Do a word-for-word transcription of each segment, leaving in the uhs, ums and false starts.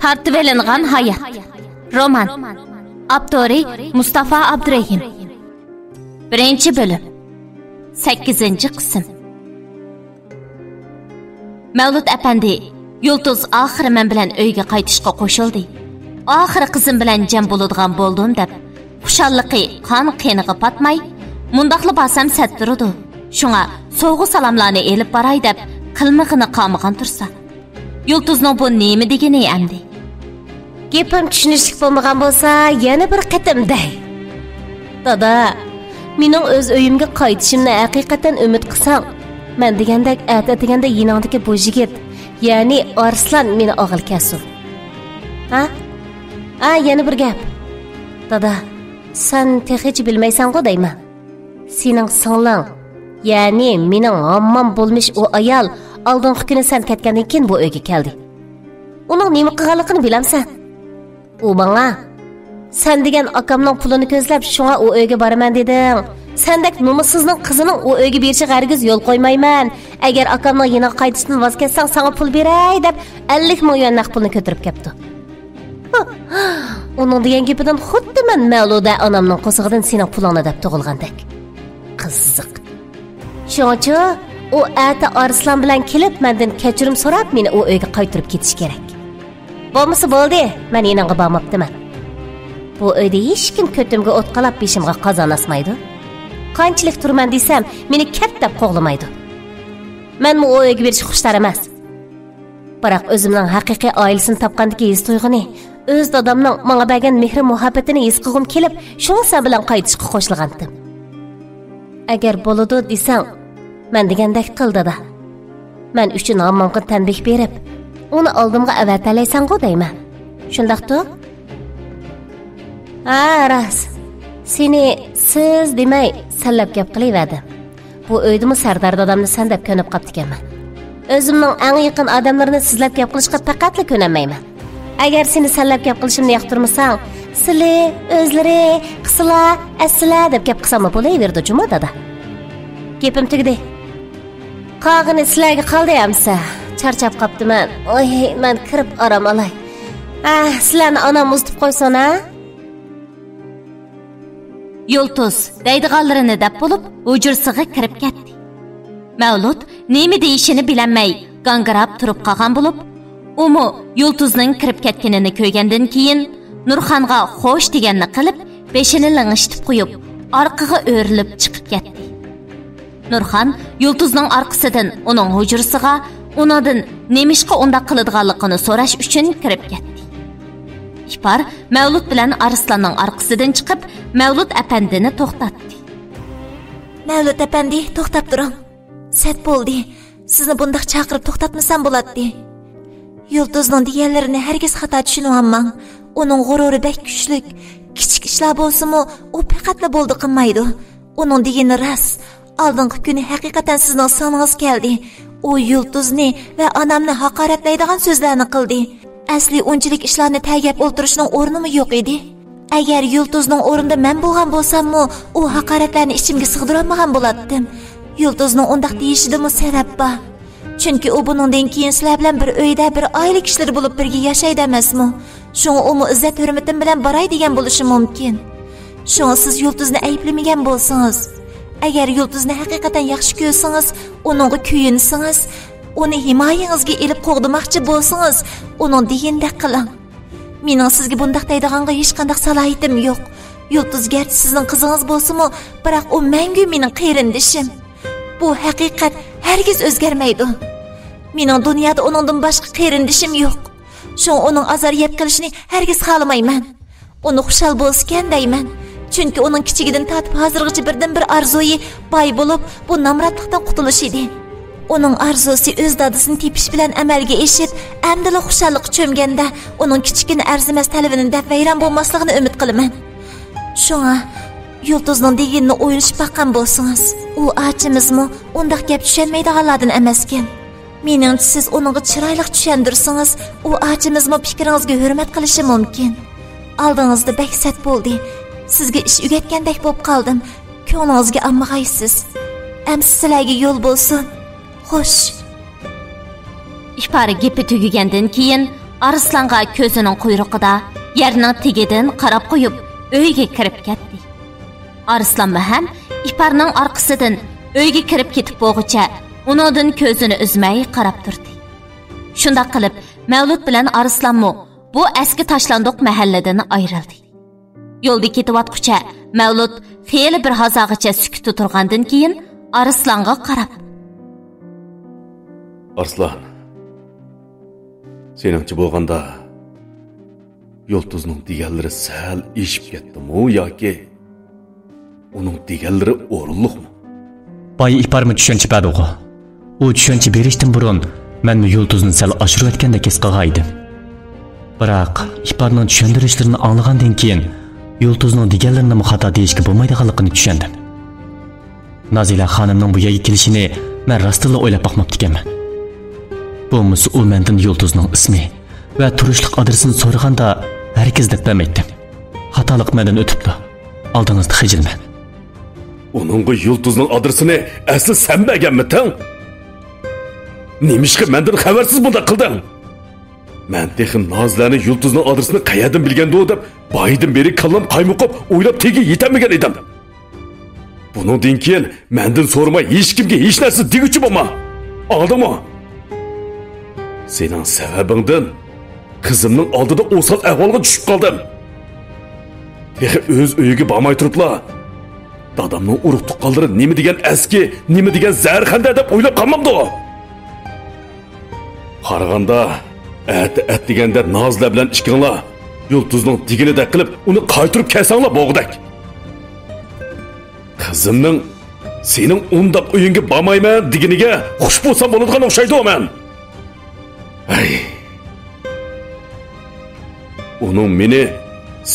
تارتىۋېلىنغان ھايات. رومان. ئاپتورى مۇستافا ئابدۇرېھىم. بىرىنچى بۆلۈم. سەككىزىنچى قىسىم. مەۋلۇت ئەپەندى، يۇلتۇز ئاخىرى مەن بىلەن ئۆيگە قايتىشقا قوشۇلدى. ئاخىرى قىزىم بىلەن جەم بولىدىغان بولدۇم دەپ، خۇشاللىقى قان قېنىغا پاتماي، مۇنداقلا بارسام سەت تۇرىدۇ. شۇڭا سوۋغا سالاملارنى ئېلىپ باراي دەپ، قىلمىقىنى قامىغان تۇرسا. يۇلتۇزنىڭ بۇ نېمە دېگىنى ئەمدى؟ گېپىم چۈشىنىشلىك بولمىغان بولسا، يەنە بىر قېتىم دەي. دادا، مېنىڭ ئۆز ئۆيۈمگە قايتىشىمنى ھەقىقەتەن ئۈمىد قىلساڭ، مەن دېگەندەك ئەتە ئەتىگەندە يېنىڭدىكى بۇ يىگىت، يەنى ئارسلان مېنى ئالغىلى كەلسۇن. ھە؟ ھە، يەنە بىر گەپ. دادا، سەن تېخىچە بىلمەيسەنغۇ دەيمەن. سېنىڭ سىڭلىڭ، يەنى مېنىڭ ھاممام بولمىش ئۇ ئايال ئالدىنقى كۈنى سەن كەتكەندىن كېيىن بۇ ئۆيگە كەلدى. ئۇنىڭ نېمە قىلغانلىقىنى بىلەمسەن؟ ئۇ ماڭا، سەن دېگەن ئاكامنىڭ پۇلىنى كۆزلەپ، شۇڭا ئۇ ئۆيگە بارىمەن دېدىڭ. سەندەك نومۇسسىزنىڭ قىزىنىڭ ئۇ ئۆيگە بېرىشىغا ھەرگىز يول قويمايمەن. ئەگەر ئاكامنىڭ يېنىغا قايتىشتىن ۋاز كەچسەڭ، ساڭا پۇل بېرەي دەپ، ئەللىك مىڭ يۈەن نەق پۇلنى كۆتۈرۈپ كەپتۇ. ئۇنىڭ دېگەن گېپىدىن خۇددى مەن مەۋلۇدە ئانامنىڭ قورسىقىدىن سېنىڭ پۇلۇڭنى دەپ تۇغۇلغاندەك. قىزىق. شۇڭىچۇ، ئۇ ئەتە ئارسلان بىلەن كېلىپ، مەندىن كەچۈرۈم سوراپ، مېنى ئۇ ئۆيگە قايتۇرۇپ كېتىشى كېرەك. بولمىسا بولدى، مەن يېنىڭغا بارماپتىمەن. بۇ ئۆيدە ھېچكىم كۆتۈمگە ئوت قالاپ، بېشىمغا قازان ئاسمايدۇ. قانچىلىك تۇرىمەن دېسەم، مېنى كەت دەپ قوغلىمايدۇ. مەنمۇ ئۇ ئۆيگە بېرىشكە خۇشتار ئەمەس. بىراق ئۆزۈمنىڭ ھەقىقىي ئائىلىسىنى تاپقاندىكى ھېس تۇيغۇنى، ئۆز دادامنىڭ ماڭا بەرگەن مېھرى مۇھەببىتىنى ھېس قىلغۇم كېلىپ، شۇڭا سەن بىلەن قايتىشقا قوشۇلغانتىم. ئەگەر بولىدۇ دېسەڭ، مەن دېگەندەك قىل، دادا. مەن ئۈچۈن ھاممامغا تەنبىھ بېرىپ، ئۇنى ئالدىمغا ئەۋەتەلەيسەنغۇ دەيمەن. شۇنداقتۇ؟ ھە، راست. سېنى سىز دېمەي، سەنلەپ گەپ قىلىۋەردىم. بۇ ئۆيدىمۇ سەردار دادامنى سەن دەپ كۆنۈپ قاپتىكەنمەن. ئۆزۈمنىڭ ئەڭ يېقىن ئادەملىرىنى سىزلەپ گەپ قىلىشقا پەقەتلا كۆنەلمەيمەن. ئەگەر سېنى سەنلەپ گەپ قىلىشىمنى ياقتۇرمىساڭ، سىلى، ئۆزلىرى، قىسىلا، ئەسسىلە دەپ گەپ قىلساممۇ بولۇۋېرىدۇ جۇمۇ دادا. گېپىم تۈگىدى. قالغىنى سىلەرگە قالدى ئەمسە. چارچاپ قاپتىمەن. ئوي، مەن كىرىپ ئارام ئالاي. ھە، سىلەرنى ئانام ئۇزىتىپ قويسۇن ھە. يۇلتۇز دەيدىغانلىرىنى دەپ بولۇپ، ھۇجرىسىغا كىرىپ كەتتى. مەۋلۇت نېمە دېيىشىنى بىلەلمەي، گاڭگىراپ تۇرۇپ قالغان بولۇپ، ئۇمۇ يۇلتۇزنىڭ كىرىپ كەتكىنىنى كۆرگەندىن كېيىن، نۇرخانغا خوش دېگەننى قىلىپ، بېشىنى لىڭشىتىپ قويۇپ، ئارقىغا ئۆرۈلۈپ چىقىپ كەتتى. نۇرخان يۇلتۇزنىڭ ئارقىسىدىن ئۇنىڭ ھۇجرىسىغا، ئۇنىڭدىن نېمىشقا ئۇنداق قىلىدىغانلىقىنى سوراش ئۈچۈن كىرىپ كەتتى. ئىپار مەۋلۇت بىلەن ئارسلاننىڭ ئارقىسىدىن چىقىپ، مەۋلۇت ئەپەندىنى توختاتتى. مەۋلۇت ئەپەندى، توختاپ تۇرۇڭ. سەت بولدى. سىزنى بۇنداق چاقىرىپ توختاتمىسام بولاتتى. يۇلتۇزنىڭ دېگەنلىرىنى ھەرگىز خاتا چۈشىنىۋالماڭ. ئۇنىڭ غۇرۇرى بەك كۈچلۈك. كىچىك ئىشلار بولسىمۇ، ئۇ پەقەتلا بولدى قىلمايدۇ. ئۇنىڭ دېگىنى راست. ئالدىنقى كۈنى ھەقىقەتەن سىزنىڭ سىڭلىڭىز كەلدى. ئۇ يۇلتۇزنى ۋە ئانامنى ھاقارەتلەيدىغان سۆزلەرنى قىلدى. ئەسلى ئۇنچىلىك ئىشلارنى تەرگەپ ئولتۇرۇشنىڭ ئورنىمۇ يوق ئىدى. ئەگەر يۇلتۇزنىڭ ئورنىدا مەن بولغان بولساممۇ، ئۇ ھاقارەتلەرنى ئىچىمگە سىغدۇرالمىغان بولاتتىم. يۇلتۇزنىڭ ئۇنداق دېيىشىدىمۇ سەۋەب بار. چۈنكى ئۇ بۇنىڭدىن كېيىن سىلەر بىلەن بىر ئۆيدە، بىر ئائىلە كىشىلىرى بولۇپ بىرگە ياشايدۇ ئەمەسمۇ؟ شۇڭا ئۇمۇ ئىززەت-ھۆرمىتىم بىلەن باراي دېگەن بولۇشى مۇمكىن. شۇڭا سىز يۇلتۇزنى ئەيىبلىمىگەن بولسىڭىز، ئەگەر يۇلتۇزنى ھەقىقەتەن ياخشى كۆرسىڭىز، ئۇنىڭغا كۆيۈنسىڭىز، ئۇنى ھىمايىڭىزگە ئېلىپ قوغدىماقچى بولسىڭىز، ئۇنىڭ دېگىنىدەك قىلىڭ. مېنىڭ سىزگە بۇنداق دەيدىغانغا ھېچقانداق سالاھىيىتىم يوق. يۇلتۇز گەرچە سىزنىڭ قىزىڭىز بولسىمۇ، بىراق ئۇ مەڭگۈ مېنىڭ قېرىندىشىم. بۇ ھەقىقەت ھەرگىز ئۆزگەرمەيدۇ. مېنىڭ دۇنيادا ئۇنىڭدىن باشقا قېرىندىشىم يوق. شۇڭا ئۇنىڭ ئازار يەپ قېلىشىنى ھەرگىز خالىمايمەن. ئۇنى خۇشال بولسىكەن دەيمەن. چۈنكى ئۇنىڭ كىچىكىدىن تارتىپ ھازىرغىچە بىردىنبىر ئارزۇيى باي بولۇپ، بۇ نامراتلىقتىن قۇتۇلۇش ئىدى. ئۇنىڭ ئارزۇسى ئۆز دادىسىنى تېپىش بىلەن ئەمەلگە ئېشىپ، ئەمدىلا خۇشاللىققا چۆمگەندە، ئۇنىڭ كىچىككىنە ئەرزىمەس تەلىپىنى دەپ ۋەيران بولماسلىقىنى ئۈمىد قىلىمەن. شۇڭا، يۇلتۇزنىڭ دېگىنىنى ئويلىشىپ باققان بولسىڭىز، ئۇ ئاچىمىزمۇ ئۇنداق گەپ چۈشەنمەيدىغانلاردىن ئەمەسكەن. مېنىڭچە، سىز ئۇنىڭغا چىرايلىق چۈشەندۈرسىڭىز، ئۇ ئاچىمىزمۇ پىكرىڭىزگە ھۆرمەت قىلىشى مۇمكىن. ئالدىڭىزدا بەك سەت بولدى. سىزگە ئىش ئۆگەتكەندەك بولۇپ قالدىم. كۆڭلىڭىزگە ئالمىغايسىز. ئەمسە سىلەرگە يول بولسۇن. خوش. ئىپار گېپى تۈگىگەندىن كېيىن، ئارسلانغا كۆزىنىڭ قۇيرۇقىدا يەرنىڭ تېگىدىن قاراپ قويۇپ، ئۆيگە كىرىپ كەتتى. ئارسلانمۇ ھەم ئىپارنىڭ ئارقىسىدىن ئۆيگە كىرىپ كېتىپ بولغۇچە ئۇنىڭدىن كۆزىنى ئۈزمەي قاراپ تۇردى. شۇنداق قىلىپ، مەۋلۇت بىلەن ئارسلانمۇ بۇ ئەسكى تاشلاندۇق مەھەللىدىن ئايرىلدى. يولدا كېتىۋاتقۇچە مەۋلۇت خېلى بىر ھازاغىچە سۈكۈتتە تۇرغاندىن كېيىن ئارسلانغا قاراپ: ئارسلان، سېنىڭچە بولغاندا يۇلتۇزنىڭ دېگەنلىرى سەل ئېشىپ كەتتىمۇ ياكى ئۇنىڭ دېگەنلىرى ئورۇنلۇقمۇ؟ بايا ئىپارمۇ چۈشەنچە بەردىغۇ. ئۇ چۈشەنچە بېرىشتىن بۇرۇن مەنمۇ يۇلتۇزنى سەل ئاشۇرۇۋەتكەندەك ھېس قىلغان ئىدىم. بىراق ئىپارنىڭ چۈشەندۈرۈشلىرىنى ئاڭلىغاندىن كېيىن يۇلتۇزنىڭ دېگەنلىرىنىمۇ خاتا دېيىشكە بولمايدىغانلىقىنى چۈشەندىم. نازىلە خانىمنىڭ بۇ يەرگە كېلىشىنى مەن راستتىنلا ئويلاپ باقماپتىكەنمەن. بولمىسا ئۇ مەندىن يۇلتۇزنىڭ ئىسمى ۋە تۇرۇشلۇق ئادرېسىنى سورىغاندا ھەرگىز دەپ بەرمەيتتىم. خاتالىق مەندىن ئۆتۈپتۇ. ئالدىڭىزدا خىجىلمەن. ئۇنىڭغا يۇلتۇزنىڭ ئادرېسىنى ئەسلى سەن بەرگەنمىتىڭ؟ نېمىشقا مەندىن خەۋەرسىز بۇنداق قىلدىڭ؟ مەن تېخى نازىلەنى يۇلتۇزنىڭ ئادرېسىنى قەيەردىن بىلگەندۇ دەپ بايىدىن بېرى كاللام قايمۇقۇپ ئويلاپ تېگى يېتەلمىگەن ئىدىم. بۇنىڭدىن كېيىن مەندىن سورىماي ھېچكىمگە ھېچ نەرسە دېگۈچى بولما. ئاڭلىدىڭمۇ؟ سېنىڭ سەۋەبىڭدىن قىزىمنىڭ ئالدىدا ئوسال ئەھۋالغا چۈشۈپ قالدىم. تېخى ئۆز ئۆيىگە بارماي تۇرۇپلا، دادامنىڭ ئۇرۇق تۇغقانلىرى نېمە دېگەن ئەسكى، نېمە دېگەن زەھەرخەندە دەپ ئويلاپ قالمامدۇ؟ قارىغاندا، ئەتە ئەتىگەندە نازىلە بىلەن ئىككىڭلار يۇلتۇزنىڭ دېگىنىدەك قىلىپ، ئۇنى قايتۇرۇپ كەلسەڭلار بولغۇدەك. قىزىمنىڭ سېنىڭ ئۇنداق ئۆيۈڭگە بارمايمەن دېگىنىگە خۇش بولسام بولىدىغان ئوخشايدۇ مەن. ھەي. ئۇنىڭ مېنى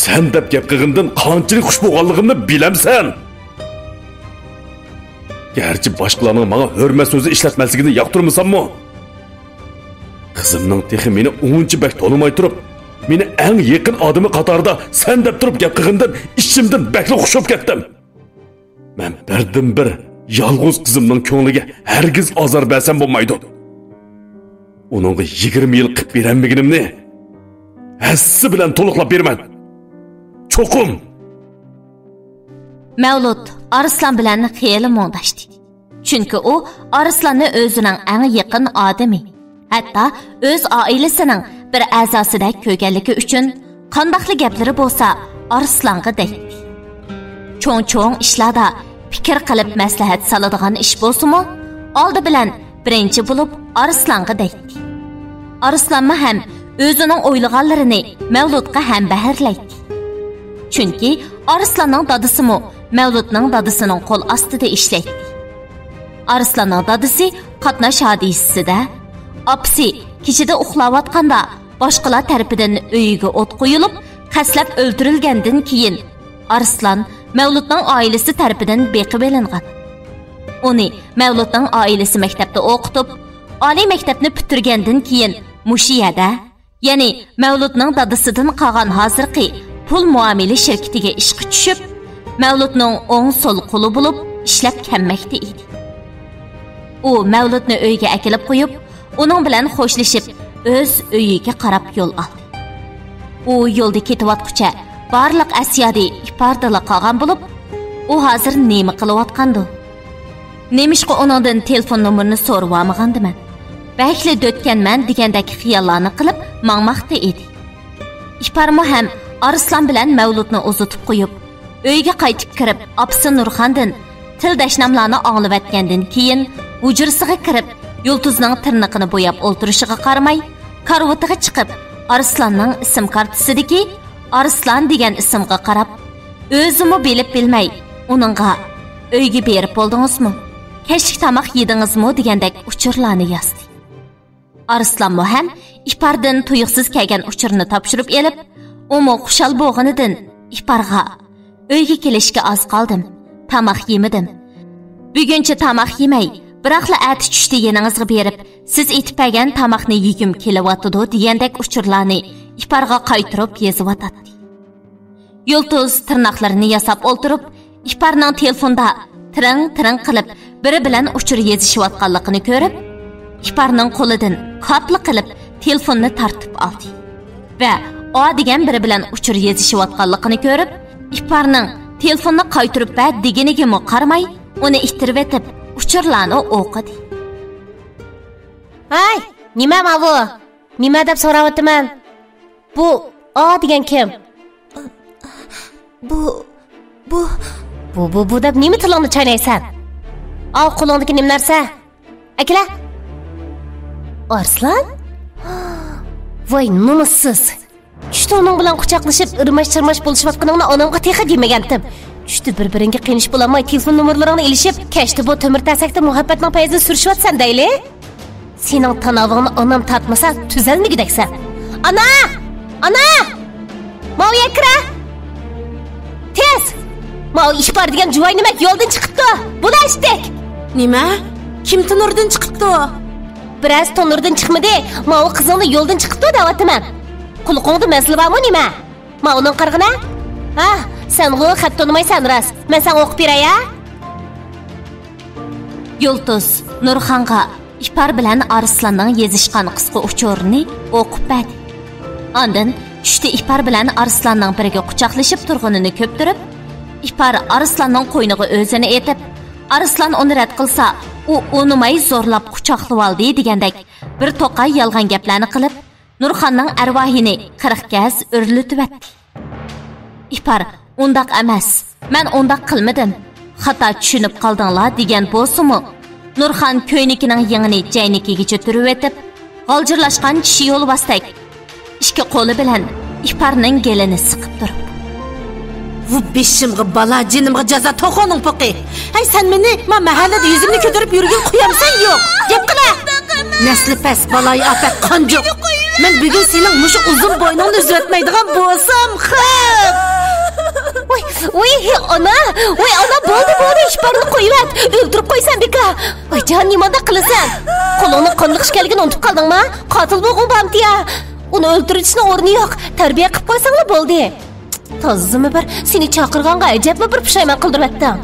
سەن دەپ گەپ قىلغىنىدىن قانچىلىك خۇش بولغانلىقىمنى بىلەمسەن؟ گەرچە باشقىلارنىڭ ماڭا ھۆرمەت سۆزى ئىشلەتمەسلىكىنى ياقتۇرمىساممۇ، قىزىمنىڭ تېخى مېنى ئۇنچە بەك تونۇماي تۇرۇپ، مېنى ئەڭ يېقىن ئادىمى قاتارىدا سەن دەپ تۇرۇپ گەپ قىلغىنىدىن ئىچىمدىن بەكلا خۇش بولۇپ كەتتىم. مەن بىردىنبىر يالغۇز قىزىمنىڭ كۆڭلىگە ھەرگىز ئازار بەرسەم بولمايدۇ. ئۇنىڭغا يىگىرمە يىل قىلىپ بېرەلمىگىنىمنى ھەسسە بىلەن تولۇقلاپ بېرىمەن. چوقۇم! مەۋلۇت ئارسلان بىلەن خېلى مۇڭداشتى. چۈنكى ئۇ ئارسلاننى ئۆزىنىڭ ئەڭ يېقىن ئادىمى، ھەتتا ئۆز ئائىلىسىنىڭ بىر ئەزاسىدەك كۆرگەنلىكى ئۈچۈن قانداقلا گەپلىرى بولسا ئارسلانغا دەيتتى. چوڭ-چوڭ ئىشلاردا پىكىر قىلىپ مەسلىھەت سالىدىغان ئىش بولسىمۇ، ئالدى بىلەن بىرىنچى بولۇپ ئارسلانغا دەيتتى. ئارسلانمۇ ھەم ئۆزىنىڭ ئويلىغانلىرىنى مەۋلۇتقا ھەمبەھىرلەيتتى. چۈنكى ئارسلاننىڭ دادىسىمۇ مەۋلۇتنىڭ دادىسىنىڭ قول ئاستىدا ئىشلەيتتى. ئارسلاننىڭ دادىسى قاتناش ھادىسىسىدە، ئاپىسى كېچىدە ئۇخلاۋاتقاندا باشقىلار تەرىپىدىن ئۆيىگە ئوت قويۇلۇپ، قەستلەپ ئۆلتۈرۈلگەندىن كېيىن، ئارسلان مەۋلۇتنىڭ ئائىلىسى تەرىپىدىن بېقىۋېلىنغان. ئۇنى مەۋلۇتنىڭ ئائىلىسى مەكتەپتە ئوقۇتۇپ، ئالىي مەكتەپنى پۈتتۈرگەندىن كېيىن مۇشۇ يەردە، يەنى مەۋلۇتنىڭ دادىسىدىن قالغان ھازىرقى پۇل مۇئامىلە شىركىتىگە ئىشقا چۈشۈپ، مەۋلۇتنىڭ ئوڭ سول قولى بولۇپ ئىشلەپ كەلمەكتە ئىدى. ئۇ مەۋلۇتنى ئۆيگە ئەكېلىپ قويۇپ، ئۇنىڭ بىلەن خوشلىشىپ، ئۆز ئۆيىگە قاراپ يول ئالدى. ئۇ يولدا كېتىۋاتقۇچە بارلىق ئەس-يادى ئىپارىدىلا قالغان بولۇپ، ئۇ ھازىر نېمە قىلىۋاتقاندۇ؟ نېمىشقا ئۇنىڭدىن تېلېفون نومۇرىنى سورىۋالمىغاندىمەن؟ بەكلا دۆتكەنمەن دېگەندەك خىياللارنى قىلىپ ماڭماقتا ئىدى. ئىپارمۇ ھەم ئارسلان بىلەن مەۋلۇتنى ئۇزىتىپ قويۇپ، ئۆيگە قايتىپ كىرىپ، ئاپىسى نۇرخاندىن تىل دەشناملارنى ئاڭلىۋەتكەندىن كېيىن، ھۇجرىسىغا كىرىپ، يۇلتۇزنىڭ تىرنىقىنى بوياپ ئولتۇرۇشىغا قارىماي، كارىۋىتىغا چىقىپ، ئارسلاننىڭ ئىسىم كارتىسىدىكى ئارسلان دېگەن ئىسىمغا قاراپ، ئۆزىمۇ بىلىپ بىلمەي ئۇنىڭغا، «ئۆيگە بېرىپ بولدىڭىزمۇ؟ كەچلىك تاماق يېدىڭىزمۇ؟» دېگەندەك ئۇچۇرلارنى يازدى. ئارسلانمۇ ھەم ئىپاردىن تۇيۇقسىز كەلگەن ئۇچۇرنى تاپشۇرۇپ ئېلىپ، ئۇمۇ خۇشال بولغىنىدىن ئىپارغا، «ئۆيگە كېلىشكە ئاز قالدىم، تاماق يېمىدىم. بۈگۈنچە تاماق يېمەي، بىراقلا ئەتە چۈشتە يېنىڭىزغا بېرىپ، سىز ئېتىپ بەرگەن تاماقنى يېگۈم كېلىۋاتىدۇ» دېگەندەك ئۇچۇرلارنى ئىپارغا قايتۇرۇپ يېزىۋاتاتتى. يۇلتۇز تىرناقلىرىنى ياساپ ئولتۇرۇپ، ئىپارنىڭ تېلېفوندا تىرىڭ-تىرىڭ قىلىپ بىرى بىلەن ئۇچۇر يېزىشىۋاتقانلىقىنى كۆرۈپ، ئىپارنىڭ قولىدىن كاپلا قىلىپ تېلېفوننى تارتىپ ئالدى ۋە ئا دېگەن بىرى بىلەن ئۇچۇر يېزىشىۋاتقانلىقىنى كۆرۈپ، ئىپارنىڭ تېلېفوننى قايتۇرۇپ بەر دېگىنىگىمۇ قارىماي، ئۇنى ئىتتىرىۋېتىپ، ئۇچۇرلارنى ئوقۇدى. ھەي، نېمە ماۋۇ؟ نېمە دەپ سوراۋاتىمەن؟ بۇ ئا دېگەن كىم؟ بۇ، بۇ، بۇ، بۇ، بۇ دەپ نېمە تىلىڭنى چاينايسەن؟ ئاۋۇ قولۇڭدىكى نېمە نەرسە؟ ئەكېلە. ئارسلان؟ ۋاي نومۇسسىز! چۈشتە ئۇنىڭ بىلەن قۇچاقلىشىپ، ئىرماش-چىرماش بولۇشۇۋاتقىنىڭنى ئانامغا تېخى دېمىگەنتىم. چۈشتە بىر-بىرىڭگە قېنىش بولالماي تېلېفون نومۇرلىرىڭنى ئېلىشىپ، كەچتە بۇ تۆمۈر تەسەكتە مۇھەببەتنىڭ پەيزىنى سۈرۈشۈۋاتىسەن دەيلى. سېنىڭ تاناۋىڭنى ئانام تارتمىسا، تۈزەلمىگۈدەكسەن. ئانا! ئانا! ماۋۇ يەرگە كىرە! تېز! ماۋۇ ئىپار دېگەن جۇۋاي نېمەك يولدىن چىقىپتۇ! بۇلا ئىشتەك! نېمە؟ كىم تونۇردىن چىقىپتۇ؟ بىرەرسى تونۇردىن چىقمىدى، ماۋۇ قىزىڭنى يولدىن چىقىپتۇ دەۋاتىمەن. قۇلىقىڭدا مەسىلە بارمۇ نېمە؟ ماۋۇنىڭ قارىغىنا. ھا، سەنغۇ خەت تونۇمايسەن راست. مەن ساڭا ئوقۇپ بېرەي ھە. يۇلتۇز نۇرخانغا ئىپار بىلەن ئارسلاننىڭ يېزىشقان قىسقا ئۇچۇرىنى ئوقۇپ بەردى. ئاندىن چۈشتە ئىپار بىلەن ئارسلاننىڭ بىرگە قۇچاقلىشىپ تۇرغىنىنى كۆپتۈرۈپ، ئىپار ئارسلاننىڭ قوينىغا ئۆزىنى ئېتىپ، ئارسلان ئۇنى رەت قىلسا، ئۇ ئۇنىماي زورلاپ قۇچاقلىۋالدى دېگەندەك بىر توقاي يالغان گەپلەرنى قىلىپ، نۇرخاننىڭ ئەرۋاھىنى قىرىق گەز ئۆرلىتىۋەتتى. ئىپار، ئۇنداق ئەمەس، مەن ئۇنداق قىلمىدىم، خاتا چۈشىنىپ قالدىڭلار دېگەن بولسىمۇ، نۇرخان كۆينىكىنىڭ يېڭىنى جەينىكىگىچە تۈرۈۋېتىپ، غالجىرلاشقان چىشى يولۋاستەك ئىككى قولى بىلەن ئىپارنىڭ گېلىنى سىقىپ تۇرۇپ. ۋۇ بېشىمغا بالا، جېنىمغا جازا، توخۇنىڭ پوقى. ھەي، سەن مېنى ما مەھەللىدە يۈزۈمنى كۆتۈرۈپ يۈرگىلى قويامسەن يوق؟ گەپ قىلە! نەسلى پەس، بالايىئاپەت، قانجۇق. مەن بۈگۈن سېنىڭ مۇشۇ ئۇزۇن بوينۇڭنى ئۈزۈۋەتمەيدىغان بولسام، خىپ! ۋاي، ۋاي، ئانا! ۋاي، ئانا، بولدى، بولدى، ئىپارنى قويۇۋەت! ئۆلتۈرۈپ قويسام بىكار! ۋاي جان، نېمانداق قىلىسەن؟ قولۇڭنىڭ قانلىق ئىكەنلىكىنى ئۇنتۇپ قالدىڭما؟ قاتىل بولغۇڭ بارمىتى يا؟ ئۇنى ئۆلتۈرۈۋېتىشنىڭ ئورنى يوق، تەربىيە قىلىپ قويساڭلا بولدى. تازىمۇ بىر سېنى چاقىرغانغا ئەجەبمۇ بىر پۇشايمان قىلدۇرۇۋەتتىڭ.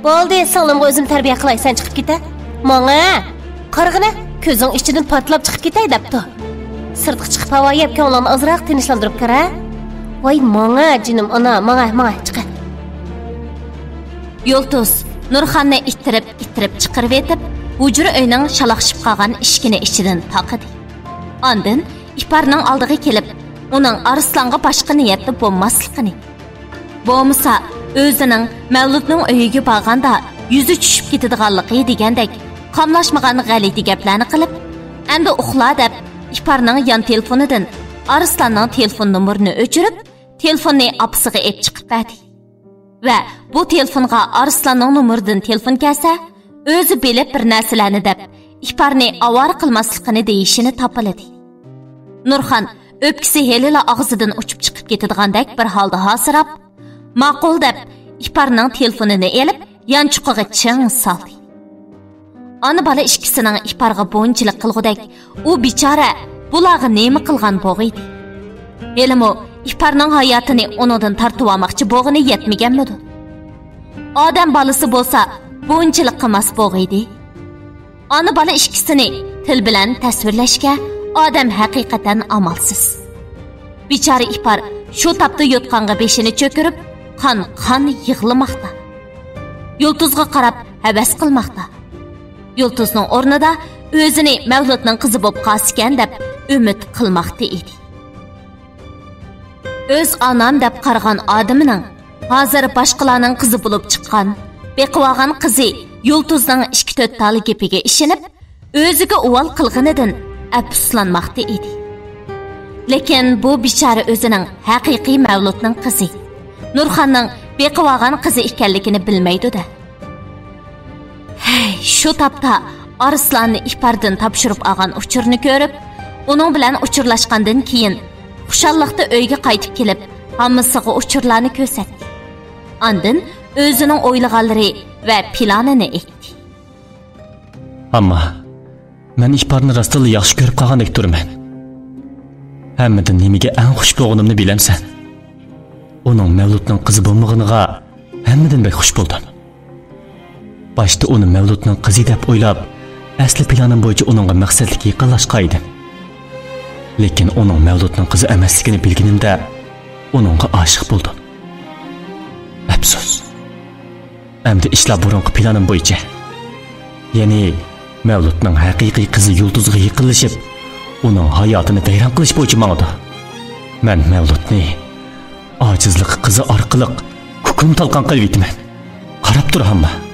بولدى، سىڭلىمغا ئۆزۈم تەربىيە قىلاي، سەن چىقىپ كېتە. ماڭە! قارىغىنە، كۆزۈڭ ئىچىدىن پارتلاپ چىقىپ كېتەي دەپتۇ. سىرتقا چىقىپ ھاۋا يەپ، كۆڭلۈڭنى ئازراق تىنچلاندۇرۇپ كىر ھە. ۋاي ماڭە، جېنىم ئانا، ماڭە، ماڭە، چىقە. يۇلتۇز نۇرخاننى ئىتتىرىپ، ئىتتىرىپ چىقىرىۋېتىپ، ھۇجرا ئۆينىڭ شالاقشىپ قالغان ئىشىكىنى ئىچىدىن تاقىدى. ئاندىن ئىپارنىڭ ئالدىغا كېلىپ، ئۇنىڭ ئارسلانغا باشقا نىيەتتە بولماسلىقىنى، بولمىسا ئۆزىنىڭ مەۋلۇتنىڭ ئۆيىگە بارغاندا يۈزى چۈشۈپ كېتىدىغانلىقى دېگەندەك قاملاشمىغان غەلىتە گەپلەرنى قىلىپ، ئەمدى ئۇخلا دەپ، ئىپارنىڭ يان تېلېفونىدىن ئارسلاننىڭ تېلېفون نومۇرىنى ئۆچۈرۈپ، تېلېفوننى ئاپىسىغا ئېلىپ چىقىپ بەردى. ۋە بۇ تېلېفونغا ئارسلاننىڭ نومۇرىدىن تېلېفون كەلسە، ئۆزى بىلىپ بىر نەرسىلەرنى دەپ، ئىپارنى ئاۋارە قىلماسلىقىنى دېيىشىنى تاپىلىدى. نۇرخان ئۆپكىسى ھېلىلا ئاغزىدىن ئۇچۇپ چىقىپ كېتىدىغاندەك بىر ھالدا ھاسىراپ، ماقۇل دەپ، ئىپارنىڭ تېلېفونىنى ئېلىپ، يانچۇقىغا چىڭ سالدى. ئانا-بالا ئىككىسىنىڭ ئىپارغا بۇنچىلىك قىلغۇدەك ئۇ بىچارە بۇلارغا نېمە قىلغان بوغىيدى؟ ھېلىمۇ ئىپارنىڭ ھاياتىنى ئۇنىڭدىن تارتىۋالماقچى بولغىنى يەتمىگەنمىدۇ؟ ئادەم بالىسى بولسا بۇنچىلىك قىلماس بوغىيدى. ئانا-بالا ئىككىسىنى تىل بىلەن تەسۋىرلەشكە ئادەم ھەقىقەتەن ئامالسىز. بىچارە ئىپار شۇ تاپتا يوتقانغا بېشىنى چۆكۈرۈپ، قان-قان يىغلىماقتا. يۇلتۇزغا قاراپ ھەۋەس قىلماقتا. يۇلتۇزنىڭ ئورنىدا ئۆزىنى مەۋلۇتنىڭ قىزى بولۇپ قالسىكەن دەپ ئۈمىد قىلماقتا ئىدى. ئۆز ئانام دەپ قارىغان ئادىمىنىڭ ھازىر باشقىلارنىڭ قىزى بولۇپ چىققان، بېقىۋالغان قىزى يۇلتۇزنىڭ ئىككى تۆت تال گېپىگە ئىشىنىپ، ئۆزىگە ئۇۋال قىلغىنىدىن ئەپسۇسلانماقتا ئىدى. لېكىن بۇ بىچارە ئۆزىنىڭ ھەقىقىي مەۋلۇتنىڭ قىزى، نۇرخاننىڭ بېقىۋالغان قىزى ئىكەنلىكىنى بىلمەيدۇ-دە. ھەي، شۇ تاپتا ئارسلاننى ئىپاردىن تاپشۇرۇپ ئالغان ئۇچۇرنى كۆرۈپ، ئۇنىڭ بىلەن ئۇچۇرلاشقاندىن كېيىن، خۇشاللىقتا ئۆيگە قايتىپ كېلىپ، ھاممىسىغا ئۇچۇرلارنى كۆرسەتتى. ئاندىن ئۆزىنىڭ ئويلىغانلىرى ۋە پىلانىنى ئېيتتى. ئەمما مەن ئىپارنى راستتىنلا ياخشى كۆرۈپ قالغاندەك تۇرىمەن. ھەممىدىن نېمىگە ئەڭ خۇش بولغىنىمنى بىلەمسەن؟ ئۇنىڭ مەۋلۇتنىڭ قىزى بولمىغىنىغا ھەممىدىن بەك خۇش بولدۇم. باشتا ئۇنى مەۋلۇتنىڭ قىزى دەپ ئويلاپ، ئەسلى پىلانىم بويىچە ئۇنىڭغا مەقسەتلىك يېقىنلاشقان ئىدىم. لېكىن ئۇنىڭ مەۋلۇتنىڭ قىزى ئەمەسلىكىنى بىلگىنىمدە، ئۇنىڭغا ئاشىق بولدۇم. ئەپسۇس. ئەمدى ئىشلار بۇرۇنقى پىلانىم بويىچە. يەنى مەۋلۇتنىڭ ھەقىقىي قىزى يۇلتۇزغا يېقىنلىشىپ، ئۇنىڭ ھاياتىنى ۋەيران قىلىش بويىچە ماڭىدۇ. مەن مەۋلۇتنى ئاجىزلىق قىزى ئارقىلىق كۇكۇم تالقان قىلىۋېتىمەن. قاراپ تۇر ھامما.